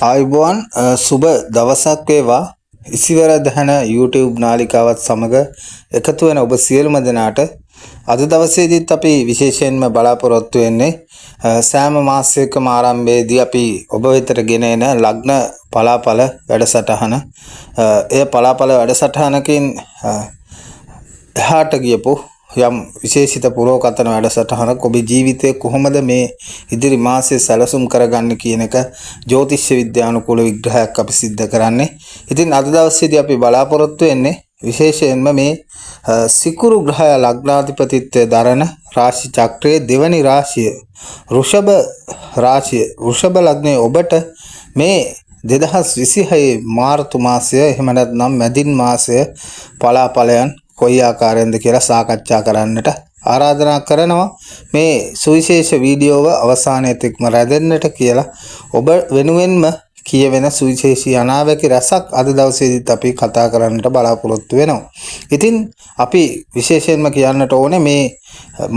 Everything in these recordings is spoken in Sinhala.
ආයුබෝවන්, සුබ දවසක් වේවා. ඉසිවර දහන YouTube නාලිකාවත් සමග එකතු වෙන ඔබ සියලුම දෙනාට අද දවසේදීත් අපි විශේෂයෙන්ම බලාපොරොත්තු වෙන්නේ සෑම මාසයකම ආරම්භයේදී අපි ඔබ වෙතට ගෙන එන ලග්න පලාඵල වැඩසටහන. එය පලාඵල වැඩසටහනකින් එහාට ගියපු යම් විශේෂිත පුරෝකථන වැඩසටහනක්. ඔබේ ජීවිතය කොහොමද මේ ඉදිරි මාසයේ සැලසුම් කරගන්නේ කියන එක ජ්‍යොතිෂ විද්‍යානුකූල විග්‍රහයක් අපි සිද්ධ කරන්නේ. ඉතින් අද දවසේදී අපි බලාපොරොත්තු වෙන්නේ විශේෂයෙන්ම මේ සිකුරු ග්‍රහය ලග්නාධිපතිත්වය දරන රාශි චක්‍රයේ දෙවනි රාශිය වෘෂභ රාශිය, වෘෂභ ලග්නයේ ඔබට මේ 2026 මාර්තු මාසය, එහෙම නැත්නම් මැදින් මාසය පලාඵලයන් කොයි ආකාරයෙන්ද කියලා සාකච්ඡා කරන්නට ආරාධනා කරනවා. මේ සුවිශේෂ වීඩියෝව අවසානයේ තෙක්ම රැඳෙන්නට කියලා. ඔබ වෙනුවෙන්ම කියවෙන සුවිශේෂී අනාවැකි රසක් අද දවසේදීත් අපි කතා කරන්නට බලාපොරොත්තු වෙනවා. ඉතින් අපි විශේෂයෙන්ම කියන්නට ඕනේ, මේ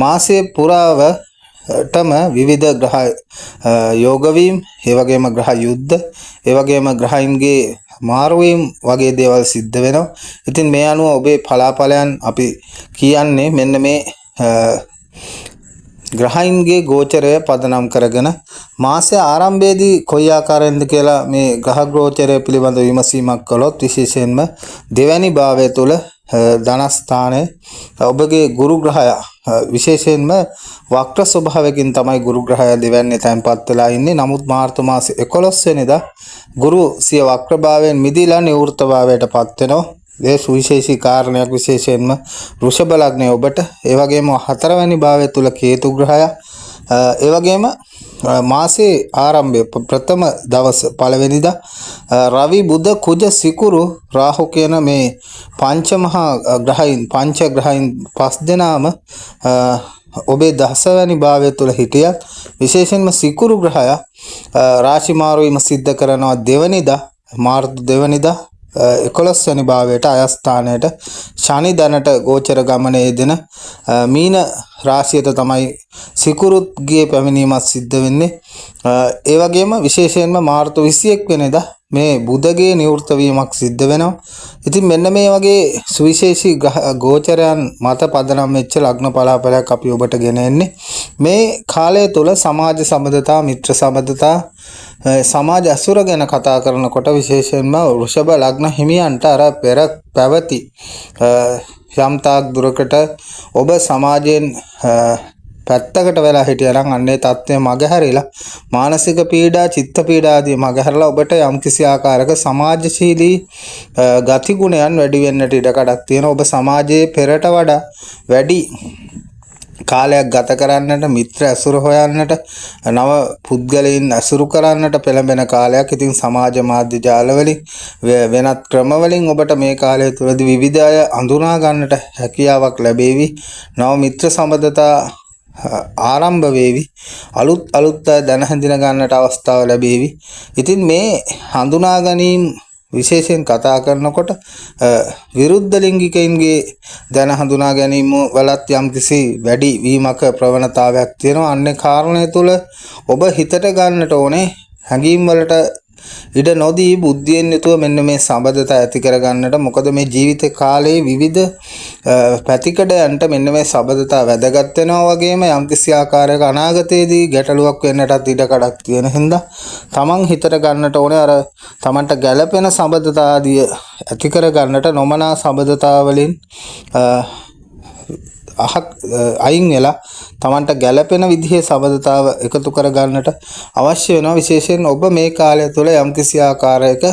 මාසයේ පුරාවටම විවිධ ග්‍රහ යෝග වීම්, ඒ වගේම ග්‍රහ යුද්ධ, ඒ වගේම ග්‍රහයින්ගේ මාරු වීම් වගේ දේවල් සිද්ධ වෙනවා. ඉතින් මේ අනුව ඔබේ පලාඵලයන් අපි කියන්නේ මෙන්න මේ ග්‍රහයින්ගේ ගෝචරය පදනම් කරගෙන. මාසය ආරම්භයේදී කොයි ආකාරයෙන්ද කියලා මේ ග්‍රහ ගෝචරය පිළිබඳ විමසීමක් කළොත්, විශේෂයෙන්ම දෙවැනි භාවය තුළ ධනස්ථානයේ ඔබගේ ගුරු ග්‍රහය විශේෂයෙන්ම වක්‍ර ස්වභාවයකින් තමයි ගුරු ග්‍රහය දෙවැන්නේ තැන්පත් වෙලා ඉන්නේ. නමුත් මාර්තු මාසේ 11 වෙනිදා ගුරු සිය වක්‍ර භාවයෙන් මිදිලා නිවෘත්ත භාවයට පත් වෙනවා. ඒ සුවිශේෂී කාරණයක් විශේෂයෙන්ම වෘෂභ ලග්නයේ ඔබට. ඒ වගේම හතරවැනි භාවය තුල කේතු ග්‍රහය, ඒ වගේම මාසේ ආරම්භය ප්‍රථම දවස පළවෙනිදා රවි, බුධ, කුජ, සිකුරු, රාහු කියන මේ පංචමහා ග්‍රහයින්, පංච ග්‍රහයින් පස් දෙනාම ඔබේ දසවැනි භාවය තුල හිටියත්, විශේෂයෙන්ම සිකුරු ග්‍රහය රාශි මාරු වීම සිද්ධ කරනවා දෙවනිදා, මාර්තු දෙවනිදා 11 වැනි භාවයට, අයස්ථානයට, ශනි දැනට ගෝචර ගමනේ යෙදෙන මීන රාශියට තමයි සිකුරුත්ගේ පැමිණීමත් සිද්ධ වෙන්නේ. ඒ වගේම විශේෂයෙන්ම මාර්තු 21 වෙනිදා මේ බුධගේ නිවෘත්ත වීමක් සිද්ධ වෙනවා. ඉතින් මෙන්න මේ වගේ සුවිශේෂී ගෝචරයන් මත පදනම් වෙච්ච ලග්න පලාඵලයක් අපි ඔබට ගෙන එන්නේ. මේ කාලය තුල සමාජ සබඳතා, මිත්‍ර සබඳතා, සමාජ අසුර ගැන කතා කරනකොට, විශේෂයෙන්ම වෘෂභ ලග්න හිමියන්ට අර පෙර පැවති යම් තාක් දුරකට ඔබ සමාජයෙන් පැත්තකට වෙලා හිටියා නම්, අන්නේ තත්ත්වය මගහැරිලා, මානසික පීඩා, චිත්ත පීඩා ආදී මගහැරලා ඔබට යම්කිසි ආකාරයක සමාජශීලී ගතිගුණයන් වැඩි වෙන්නට ඉඩකඩක් තියෙනවා. ඔබ සමාජයේ පෙරට වඩා වැඩි කාලයක් ගත කරන්නට, මිත්‍ර ඇසුර හොයන්නට, නව පුද්ගලයින් ඇසුරු කරන්නට පෙළඹෙන කාලයක්. ඉතින් සමාජ මාධ්‍ය ජාලවලින්, වෙනත් ක්‍රමවලින් ඔබට මේ කාලය තුළදී විවිධ අය අඳුනා ගන්නට හැකියාවක් ලැබේවි. නව මිත්‍ර සබඳතා ආරම්භ වේවි. අලුත් අලුත් අය දැන හඳුන ගන්නට අවස්ථාව ලැබේවි. ඉතින් මේ හඳුනා ගැනීම විශේෂයෙන් කතා කරනකොට විරුද්ධ ලිංගිකයින්ගේ දැන හඳුනා ගැනීම වලත් යම්කිසි වැඩි වීමක ප්‍රවණතාවයක් තියෙනවා. අන්නේ කාරණය තුළ ඔබ හිතට ගන්නට ඕනේ හැඟීම් වලට ඉඩ නොදී බුද්ධියෙන් යුතුව මෙන්න මේ සබඳතා ඇති කරගන්නට. මොකද මේ ජීවිත කාලයේ විවිධ පැතිකඩයන්ට මෙන්න මේ සබඳතා වැදගත් වෙනවා වගේම යම්කිසි ආකාරයක අනාගතයේදී ගැටලුවක් වෙන්නටත් ඉඩ කඩක් තියෙන හින්දා තමන් හිතට ගන්නට ඕනේ අර තමන්ට ගැළපෙන සබඳතා ආදිය ඇති කරගන්නට, නොමනා සබඳතා වලින් අහක් අයින් වෙලා තමන්ට ගැළපෙන විදිහේ සබඳතාව එකතු කරගන්නට අවශ්‍ය වෙනවා. විශේෂයෙන් ඔබ මේ කාලය තුළ යම්කිසි ආකාරයක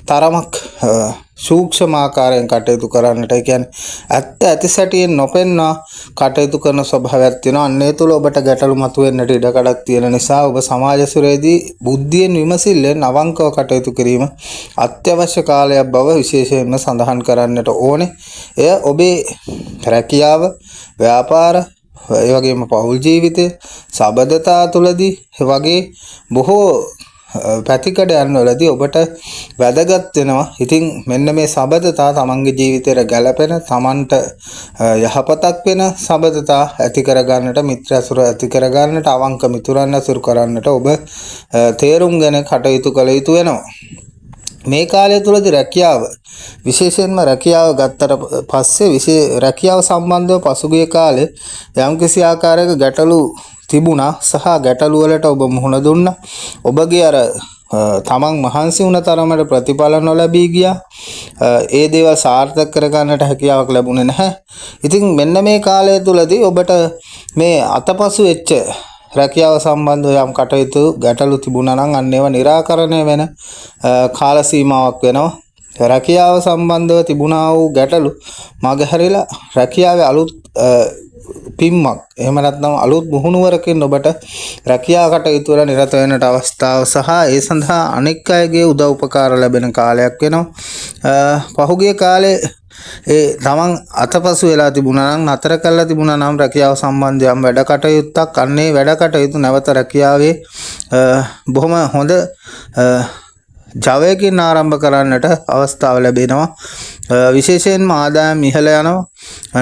තරමක් සූක්ෂම ආකාරයෙන් කටයුතු කරන්නට, ඒ කියන්නේ ඇත්ත ඇති සැටියෙන් නොපෙන්වා කටයුතු කරන ස්වභාවයක් තියෙනවා. අන්න ඒ තුළ ඔබට ගැටලු මතුවෙන්නට ඉඩ කඩක් තියෙන නිසා ඔබ සමාජ සුරේදී බුද්ධියෙන්, විමසිල්ලෙන්, අවංකව කටයුතු කිරීම අත්‍යවශ්‍ය කාලයක් බව විශේෂයෙන්ම සඳහන් කරන්නට ඕනේ. එය ඔබේ රැකියාව, ව්‍යාපාර, ඒ වගේම පෞල් ජීවිතය, සබඳතා තුළදී වගේ බොහෝ පැතිකඩයන් වලදී ඔබට වැදගත් වෙනවා. ඉතින් මෙන්න මේ සබඳතා තමන්ගේ ජීවිතයට ගැළපෙන, තමන්ට යහපතක් වෙන සබඳතා ඇති කරගන්නට, මිත්‍ර ඇසුර ඇති කරගන්නට, අවංක මිතුරන් ඇසුරු කරන්නට ඔබ තේරුම්ගෙන කටයුතු කළ යුතු වෙනවා. මේ කාලය තුළදී රැකියාව, විශේෂයෙන්ම රැකියාව ගත්තට පස්සේ විශේෂ රැකියාව සම්බන්ධව පසුගිය කාලේ යම්කිසි ආකාරයක ගැටලු තිබුණා සහ ගැටලු වලට ඔබ මුහුණ දුන්නා. ඔබගේ අර තමන් මහන්සි වුණ තරමට ප්‍රතිඵල නොලැබී ගියා. ඒ දේවල් සාර්ථක කරගන්නට හැකියාවක් ලැබුණේ නැහැ. ඉතින් මෙන්න මේ කාලය තුළදී ඔබට මේ අතපසු වෙච්ච රැකියාව සම්බන්ධව යම් කටයුතු ගැටලු තිබුණා නම් අන්න ඒවා නිරාකරණය වෙන කාල සීමාවක් වෙනවා. රැකියාව සම්බන්ධව තිබුණා වූ ගැටලු මගහැරිලා රැකියාවේ අලුත් පිම්මක්, එහෙම නැත්නම් අලුත් මුහුණුවරකින් ඔබට රැකියා කටයුතු වල නිරත වෙන්නට අවස්ථාව සහ ඒ සඳහා අනෙක් අයගේ උදව් උපකාර ලැබෙන කාලයක් වෙනවා. පහුගිය කාලේ ඒ තමන් අතපසු වෙලා තිබුණා නම්, නතර කරලා තිබුණා නම් රැකියාව සම්බන්ධ යම් වැඩ කටයුත්තක්, අන්නේ වැඩ කටයුතු නැවත රැකියාවේ බොහොම හොඳ ජවයකින් ආරම්භ කරන්නට අවස්ථාව ලැබෙනවා. විශේෂයෙන්ම ආදායම් ඉහළ යනවා.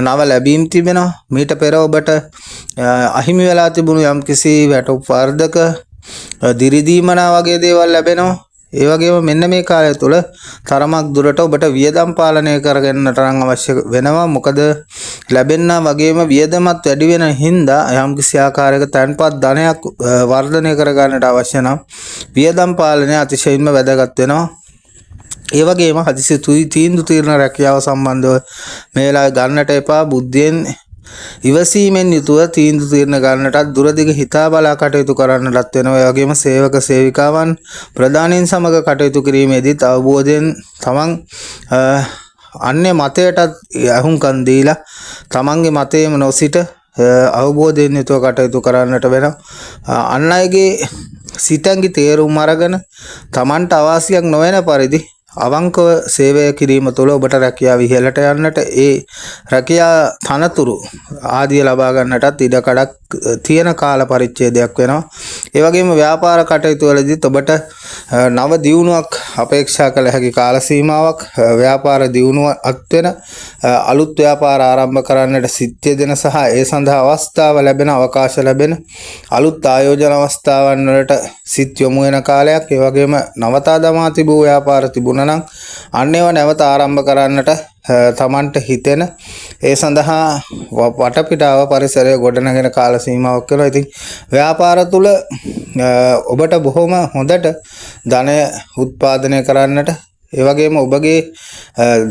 නව ලැබීම් තිබෙනවා. මීට පෙර ඔබට අහිමි වෙලා තිබුණු යම්කිසි වැටුප් වර්ධක, දිරිදීමනා වගේ දේවල් ලැබෙනවා. ඒ වගේම මෙන්න මේ කාලය තුළ තරමක් දුරට ඔබට වියදම් පාලනය කරගන්නට නම් අවශ්‍ය වෙනවා. මොකද ලැබෙන්නා වගේම වියදමත් වැඩි වෙන හින්දා යම්කිසි ආකාරයක තැන්පත් ධනයක් වර්ධනය කරගන්නට අවශ්‍ය නම් වියදම් පාලනය අතිශයින්ම වැදගත් වෙනවා. ඒ වගේම හදිසි තීන්දුව තීරණ රැකියාව සම්බන්ධව මේ වෙලාවේ ගන්නට එපා. බුද්ධියෙන් ඉවසීමෙන් යුතුව තීන්දුව තීරණ ගන්නටත් දුරදිග හිතා බලා කටයුතු කරන්නටත් වෙනවා. ඒ වගේම සේවක සේවිකාවන් ප්‍රධානීන් සමග කටයුතු කිරීමේදීත් අවබෝධයෙන් තමන් අන්‍ය මතයටත් ඇහුම්කන් දීලා තමන්ගේ මතයේම නොසිට අවබෝධයෙන් යුතුව කටයුතු කරන්නට වෙනවා. අන් අයගේ සිතැඟි තේරුම් අරගෙන තමන්ට අවාසියක් නොවන පරිදි අවංකව සේවය කිරීම තුළ ඔබට රැකියාව ඉහළට යන්නට, ඒ රැකියා තනතුරු ආදිය ලබා ගන්නටත් ඉඩකඩක් තියෙන කාල පරිච්ඡේදයක් වෙනවා. ඒ වගේම ව්‍යාපාර කටයුතු වලදීත් ඔබට නව දියුණුවක් අපේක්ෂා කළ හැකි කාල සීමාවක්, ව්‍යාපාර දියුණුව අත් වෙන, අලුත් ව්‍යාපාර ආරම්භ කරන්නට සිත් යෙදෙන සහ ඒ සඳහා අවස්ථාව ලැබෙන, අවකාශ ලැබෙන, අලුත් ආයෝජන අවස්ථාවන් වලට සිත් යොමු වෙන කාලයක්. ඒ වගේම නවතා දමා තිබූ ව්‍යාපාර තිබුණා නම් අන්න ඒවා නැවත ආරම්භ කරන්නට තමන්ට හිතෙන, ඒ සඳහා වටපිටාව පරිසරය ගොඩනගෙන කාල සීමාවක් වෙනවා. ඉතින් ව්‍යාපාර තුල ඔබට බොහොම හොඳට ධනය උත්පාදනය කරන්නට, ඒ වගේම ඔබගේ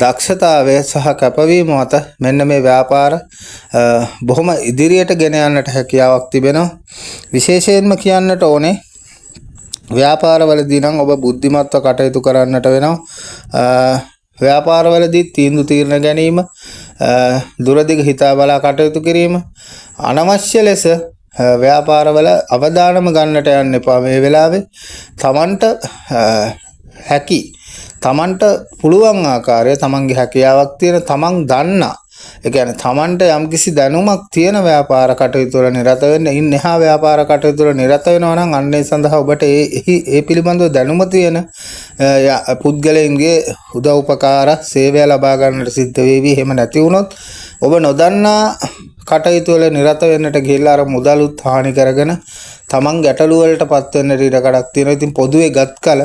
දක්ෂතාවය සහ කැපවීම මත මෙන්න මේ ව්‍යාපාර බොහොම ඉදිරියට ගෙන යන්නට හැකියාවක් තිබෙනවා. විශේෂයෙන්ම කියන්නට ඕනේ ව්‍යාපාරවලදී නම් ඔබ බුද්ධිමත්ව කටයුතු කරන්නට වෙනවා. ව්‍යාපාරවලදී තීන්දුව තීරණ ගැනීම, දුරදිග හිතා බලා කටයුතු කිරීම, අනවශ්‍ය ලෙස ව්‍යාපාරවල අවදානම ගන්නට යන්න එපා මේ වෙලාවේ. තමන්ට හැකි, තමන්ට පුළුවන් ආකාරය, තමන්ගේ හැකියාවක් තියෙන, තමන් දන්නා, ඒ කියන්නේ තමන්ට යම්කිසි දැනුමක් තියෙන ව්‍යාපාර කටයුතු වල නිරත වෙන්න. ඉන් එහා ව්‍යාපාර කටයුතු වල නිරත වෙනවා නම් අන්න ඒ සඳහා ඔබට ඒ පිළිබඳව දැනුම තියෙන පුද්ගලයන්ගේ උදව් උපකාර සේවය ලබා ගන්නට සිද්ධ වේවි. එහෙම නැති වුණොත් ඔබ නොදන්නා කටයුතු වල නිරත වෙන්නට ගිහිල්ලා අර මුදලුත් හානි කරගෙන තමන් ගැටලු වලට පත් වෙන්නට ඉඩ කඩක් තියෙනවා. ඉතින් පොදුවේ ගත් කල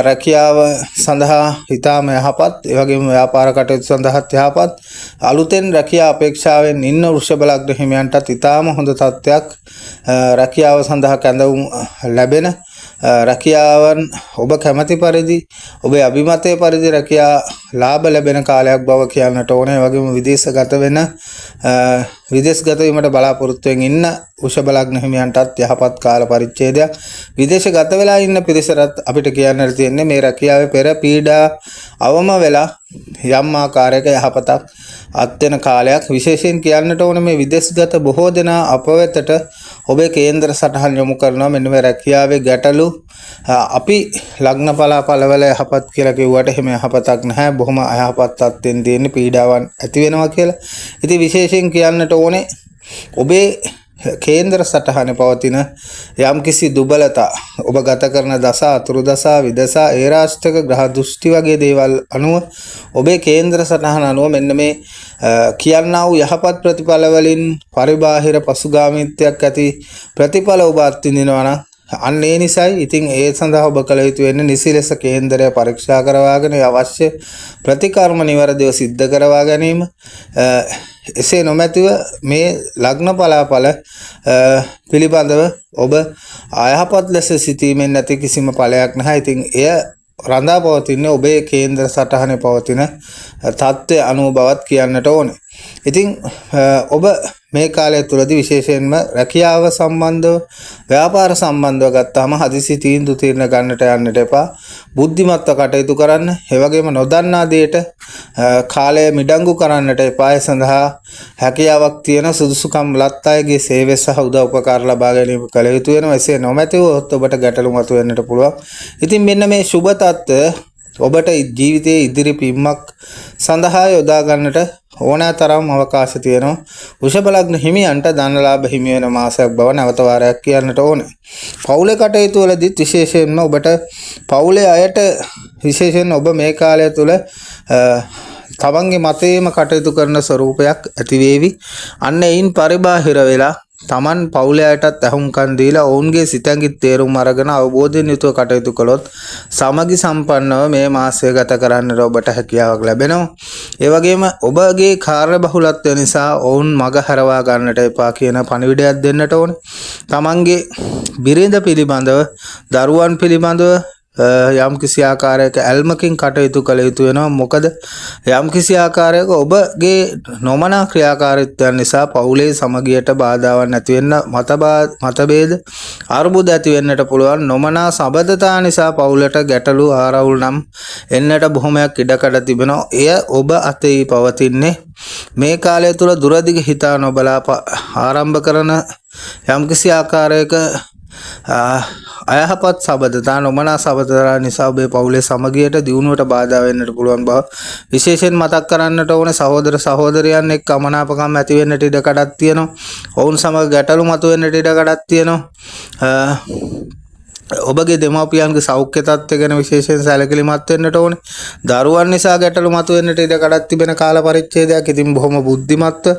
රැකියාව සඳහා ඉතාම යහපත්, ඒ වගේම ව්‍යාපාර කටයුතු සඳහාත් යහපත්. අලුතෙන් රැකියා අපේක්ෂාවෙන් ඉන්න වෘෂභ ලග්න හිමියන්ටත් ඉතාම හොඳ තත්ත්වයක්, රැකියාව සඳහා කැඳවුම් ලැබෙන, රැකියාවන් ඔබ කැමති පරිදි, ඔබේ අභිමතය පරිදි රැකියා ලාභ ලැබෙන කාලයක් බව කියන්නට ඕනේ. ඒ වගේම විදේශගත වෙන, විදේශගත වීමට බලාපොරොත්තුවෙන් ඉන්න වෘෂභ ලග්න හිමියන්ටත් යහපත් කාල පරිච්ඡේදයක්. විදේශගත වෙලා ඉන්න පිරිසටත් අපිට කියන්නට තියෙන්නේ මේ රැකියාවේ පෙර පීඩා අවම වෙලා යම් ආකාරයක යහපතක් අත් වෙන කාලයක්. විශේෂයෙන් කියන්නට ඕනේ මේ විදේශගත බොහෝ දෙනා අප වෙතට ඔබේ කේන්දර සටහන් යොමු කරනවා. මෙන්න මේ රැකියාවේ ගැටලු, අපි ලග්න ඵලාඵලවල යහපත් කියලා කිව්වට එහෙම යහපතක් නැහැ. බොහොම අයහපත් තත්ත්වෙන් තියෙන පීඩාවන් ඇති වෙනවා කියලා. ඉතින් විශේෂයෙන් කියන්නට ඕනේ ඔබේ කේන්දර සටහනේ පවතින යම්කිසි දුබලතා, ඔබ ගත කරන දසා, අතුරු දසා, විදසා, ඒ රාෂ්ටක ග්‍රහ දෘෂ්ටි වගේ දේවල් අනුව, ඔබේ කේන්දර සටහන අනුව මෙන්න මේ කියන්නා වූ යහපත් ප්‍රතිඵල වලින් පරිබාහිර පසුගාමීත්වයක් ඇති ප්‍රතිඵල ඔබ අත්විඳිනවා නම් අන්න ඒ නිසයි. ඉතින් ඒ සඳහා ඔබ කළ යුතු වෙන්නේ නිසි ලෙස කේන්දරය පරීක්ෂා කරවාගෙන අවශ්‍ය ප්‍රතිකර්ම නිවැරදිව සිද්ධ කරවා ගැනීම. එසේ නොමැතිව මේ ලග්න ඵලාඵල පිළිබඳව ඔබ අයහපත් ලෙස සිතීමෙන් නැති කිසිම ඵලයක් නැහැ. ඉතින් එය රඳා පවතින්නේ ඔබේ කේන්දර සටහනේ පවතින තත්ත්වය අනුව බවත් කියන්නට ඕනේ. ඉතින් ඔබ මේ කාලය තුළදී විශේෂයෙන්ම රැකියාව සම්බන්ධව, ව්‍යාපාර සම්බන්ධව ගත්තාම හදිසි තීන්දුව තීරණ ගන්නට යන්නට එපා. බුද්ධිමත්ව කටයුතු කරන්න. ඒ වගේම නොදන්නා දෙයට කාලය මිඩංගු කරන්නට එපා. ඒ සඳහා හැකියාවක් තියෙන සුදුසුකම් ලත් අයගේ සේවය සහ උදව් උපකාර ලබා ගැනීම කළ යුතු වෙනවා. එසේ නොමැතිව ඔබට ගැටලු මතුවෙන්නට පුළුවන්. ඉතින් මෙන්න මේ සුබ තත්ත්වය ඔබට ජීවිතයේ ඉදිරි පින්මක් සඳහා යොදා ගන්නට ඕනෑ තරම් අවකාශ තියෙනවා. වෘෂභ ලග්න හිමියන්ට ධනලාභ හිමි වෙන මාසයක් බව නැවත වාරයක් කියන්නට ඕනේ. පවුලේ කටයුතු වලදීත් විශේෂයෙන්ම ඔබට පවුලේ අයට, විශේෂයෙන් ඔබ මේ කාලය තුල තමන්ගේ මතයේම කටයුතු කරන ස්වරූපයක් ඇති වේවි. අන්න එයින් පරිබාහිර වෙලා තමන් පවුලේ අයටත් ඇහුම්කන් දීලා ඔවුන්ගේ සිතැඟිත් තේරුම් අරගෙන අවබෝධයෙන් යුතුව කටයුතු කළොත් සමගි සම්පන්නව මේ මාසය ගත කරන්නට ඔබට හැකියාවක් ලැබෙනවා. ඒ වගේම ඔබගේ කාර්ය බහුලත්වය නිසා ඔවුන් මග හරවා ගන්නට එපා කියන පණිවිඩයක් දෙන්නට ඕනේ. තමන්ගේ බිරිඳ පිළිබඳව, දරුවන් පිළිබඳව යම් කිසි ආකාරයක ඇල්මකින් කටයුතු කළ යුතු වෙනවා. මොකද යම් කිසි ආකාරයක ඔබගේ නොමනා ක්‍රියාකාරීත්වයන් නිසා පවුලේ සමගියට බාධාවක් නැති වෙන්න, මතභේද අර්බුද ඇති වෙන්නට පුළුවන්. නොමනා සබඳතා නිසා පවුලට ගැටලු ආරවුල් නම් එන්නට බොහොමයක් ඉඩකඩ තිබෙනවා. එය ඔබ අතේ පවතින්නේ. මේ කාලය තුල දුරදිග හිතා නොබලා ආරම්භ කරන යම්කිසි ආකාරයක අයහපත් සබඳතා, නොමනා සබඳතා නිසා ඔබේ පවුලේ සමගියට, දියුණුවට බාධා වෙන්නට පුළුවන් බව විශේෂයෙන් මතක් කරන්නට ඕනේ. සහෝදර සහෝදරයන් එක්ක අමනාපකම් ඇති වෙන්නට ඉඩ කඩක් තියෙනවා. ඔවුන් සමග ගැටලු මතුවෙන්නට ඉඩ කඩක් තියෙනවා. ඔබගේ දෙමව්පියන්ගේ සෞඛ්‍ය තත්ත්වය ගැන විශේෂයෙන් සැලකිලිමත් වෙන්නට ඕනේ. දරුවන් නිසා ගැටලු මතුවෙන්නට ඉඩ කඩක් තිබෙන කාල පරිච්ඡේදයක්. ඉතින් බොහොම බුද්ධිමත්ව,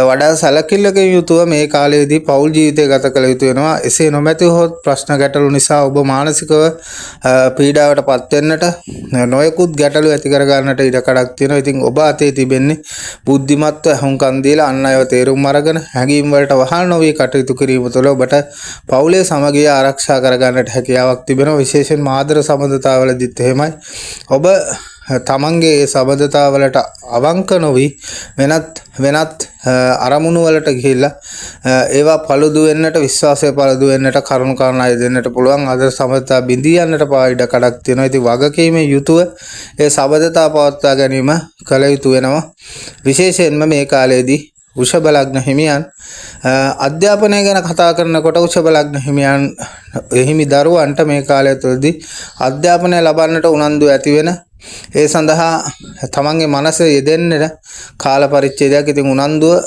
වඩා සැලකිල්ලකින් යුතුව මේ කාලයේදී පෞල් ජීවිතය ගත කළ යුතු වෙනවා. එසේ නොමැති වුවහොත් ප්‍රශ්න ගැටලු නිසා ඔබ මානසිකව පීඩාවට පත් වෙන්නට, නොයෙකුත් ගැටලු ඇති කර ගන්නට ඉඩ කඩක් තියෙනවා. ඉතින් ඔබ අතේ තිබෙන්නේ බුද්ධිමත්ව ඇහුම්කන් දීලා අන් අයව තේරුම් අරගෙන හැඟීම් වලට වහල් නොවී කටයුතු කිරීම තුළ ඔබට පවුලේ සමගිය ආරක්ෂා කර ගන්නට හැකියාවක් තිබෙනවා. විශේෂයෙන්ම ආදර සබඳතාවලදීත් එහෙමයි. ඔබ තමන්ගේ ඒ සබඳතාවලට අවංක නොවි වෙනත් වෙනත් අරමුණු වලට ගිහිල්ලා ඒවා පළුදු වෙන්නට, විශ්වාසය පළුදු වෙන්නට කරුණු කාරණා යෙදෙන්නට පුළුවන්. ආදර සබඳතා බිඳී යන්නට පවා ඉඩ කඩක් තියෙනවා. ඉතින් වගකීමෙන් යුතුව ඒ සබඳතා පවත්වා ගැනීම කළ යුතු වෙනවා. විශේෂයෙන්ම මේ කාලයේදී වෘෂභ ලග්න හිමියන් අධ්‍යාපනය ගැන කතා කරනකොට වෘෂභ ලග්න හිමියන් හිමි දරුවන්ට මේ කාලය තුළදී අධ්‍යාපනය ලබන්නට උනන්දු ඇති වෙන, ඒ සඳහා තමන්ගේ මනස යෙදෙන්නට කාල පරිච්ඡේදයක්. ඉතින් උනන්දුව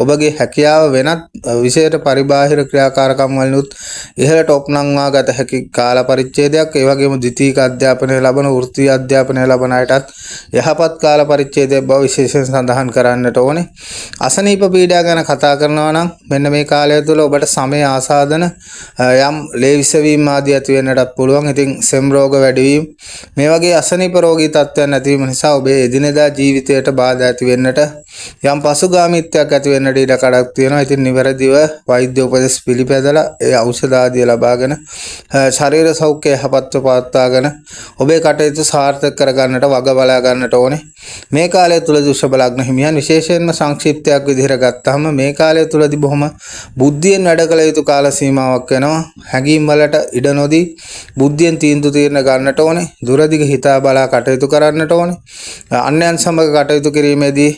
ඔබගේ හැකියාව වෙනත් විෂයට පරිබාහිර ක්‍රියාකාරකම් වලිනුත් ඉහළට ඔප්නංවා ගත හැකි කාල පරිච්ඡේදයක්. ඒ වගේම ද්විතීක අධ්‍යාපනය ලබන, වෘත්තීය අධ්‍යාපනය ලබන අයටත් යහපත් කාල පරිච්ඡේදයක් බව විශේෂයෙන් සඳහන් කරන්නට ඕනේ. අසනීප පීඩා ගැන කතා කරනවා නම් මෙන්න මේ කාලය තුළ ඔබට සමය ආසාදන, යම් ලේ විසවීම ආදී ඇති වෙන්නටත් පුළුවන්. ඉතින් සෙම් රෝග වැඩිවීම, මේ වගේ අසනීප රෝගී තත්ත්වයන් ඇතිවීම නිසා ඔබේ එදිනෙදා ජීවිතයට බාධා ඇති වෙන්නට, යම් පසුගාමීත්වයක් ඇති වෙන්නට ඉඩ කඩක් තියෙනවා. ඉතින් නිවැරදිව වෛද්‍ය උපදෙස් පිළිපැදලා ඒ ඖෂධ ආදිය ලබාගෙන ශරීර සෞඛ්‍යය යහපත්ව පවත්වාගෙන ඔබේ කටයුතු සාර්ථක කරගන්නට වග බලා ගන්නට ඕනේ. මේ කාලය තුලදී වෘෂභ ලග්න හිමියන් විශේෂයෙන්ම සංක්ෂිප්තයක් විදිහට ගත්තාම මේ කාලය තුලදී බොහොම බුද්ධියෙන් වැඩ කළ යුතු කාල සීමාවක් වෙනවා. හැඟීම් වලට ඉඩ නොදී බුද්ධියෙන් තීන්දුව තීරණ ගන්නට ඕනේ. දුරදිග හිතා බලා කටයුතු කරන්නට ඕනේ. අන්‍යයන් සමග කටයුතු කිරීමේදී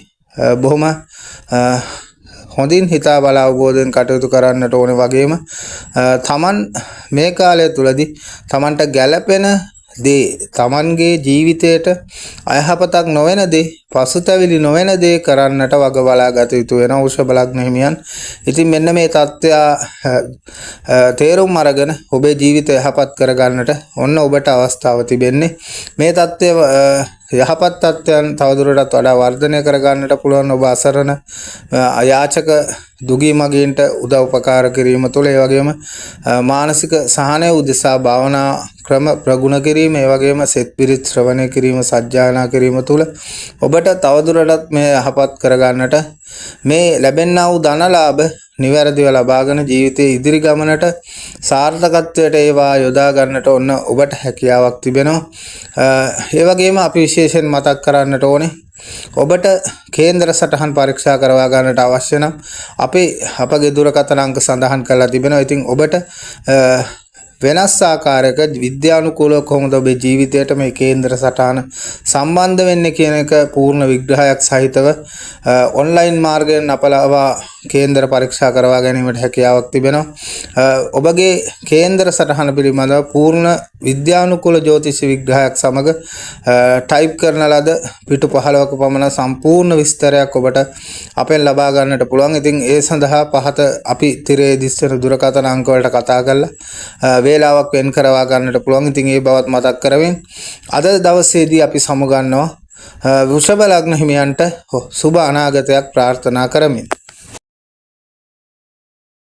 බොහොම හොඳින් හිතා බලා අවබෝධයෙන් කටයුතු කරන්නට ඕනේ. වගේම තමන් මේ කාලය තුලදී තමන්ට ගැළපෙන දේ, තමන්ගේ ජීවිතයට අයහපතක් නොවන දේ, පසුතැවිලි නොවන දේ කරන්නට වග බලා ගත යුතු වෙනවා වෘෂභ ලග්න හිමියන්. ඉතින් මෙන්න මේ තත්ත්වය තේරුම් අරගෙන ඔබේ ජීවිතය යහපත් කරගන්නට ඔන්න ඔබට අවස්ථාව තිබෙන්නේ. මේ තත්ත්වය යහපත් තත්ත්වයන් තවදුරටත් වඩා වර්ධනය කරගන්නට පුළුවන් ඔබ අසරණ අයාචක දුගී මගීන්ට උදව් උපකාර කිරීම තුළ, ඒ වගේම මානසික සහනය උදෙසා භාවනා ක්‍රම ප්‍රගුණ කිරීම, ඒ වගේම සෙත් පිරිත් ශ්‍රවණය කිරීම, සජ්ජායනා කිරීම තුළ ඔබට තවදුරටත් මේ යහපත් කරගන්නට, මේ ලැබෙන්නා වූ ධනලාභ නිවැරදිව ලබාගෙන ජීවිතයේ ඉදිරි ගමනට සාර්ථකත්වයට ඒවා යොදා ගන්නට ඔන්න ඔබට හැකියාවක් තිබෙනවා. ඒ වගේම අපි විශේෂයෙන් මතක් කරන්නට ඕනේ, ඔබට කේන්දර සටහන් පරීක්ෂා කරවා ගන්නට අවශ්‍ය නම් අපි අපගේ දුරකථන අංක සඳහන් කරලා තිබෙනවා. ඉතින් ඔබට වෙනස් ආකාරයක විද්‍යානුකූලව කොහොමද ඔබේ ජීවිතයට මේ කේන්දර සටහන සම්බන්ධ වෙන්නේ කියන එක පූර්ණ විග්‍රහයක් සහිතව ඔන්ලයින් මාර්ගයෙන් අප ලවා කේන්දර පරීක්ෂා කරවා ගැනීමට හැකියාවක් තිබෙනවා. ඔබගේ කේන්දර සටහන පිළිබඳව පූර්ණ විද්‍යානුකූල ජ්‍යොතිෂ විග්‍රහයක් සමග ටයිප් කරන ලද පිටු 15ක පමණ සම්පූර්ණ විස්තරයක් ඔබට අපෙන් ලබා ගන්නට පුළුවන්. ඉතින් ඒ සඳහා පහත අපි තිරයේ දිස්වන දුරකථන අංක වලට කතා කරලා වේලාවක් වෙන් කරවා ගන්නට පුළුවන්. ඉතින් ඒ බවත් මතක් කරමින් අද දවසේදී අපි සමුගන්නවා. වෘෂභ ලග්න හිමියන්ට සුබ අනාගතයක් ප්‍රාර්ථනා කරමින්.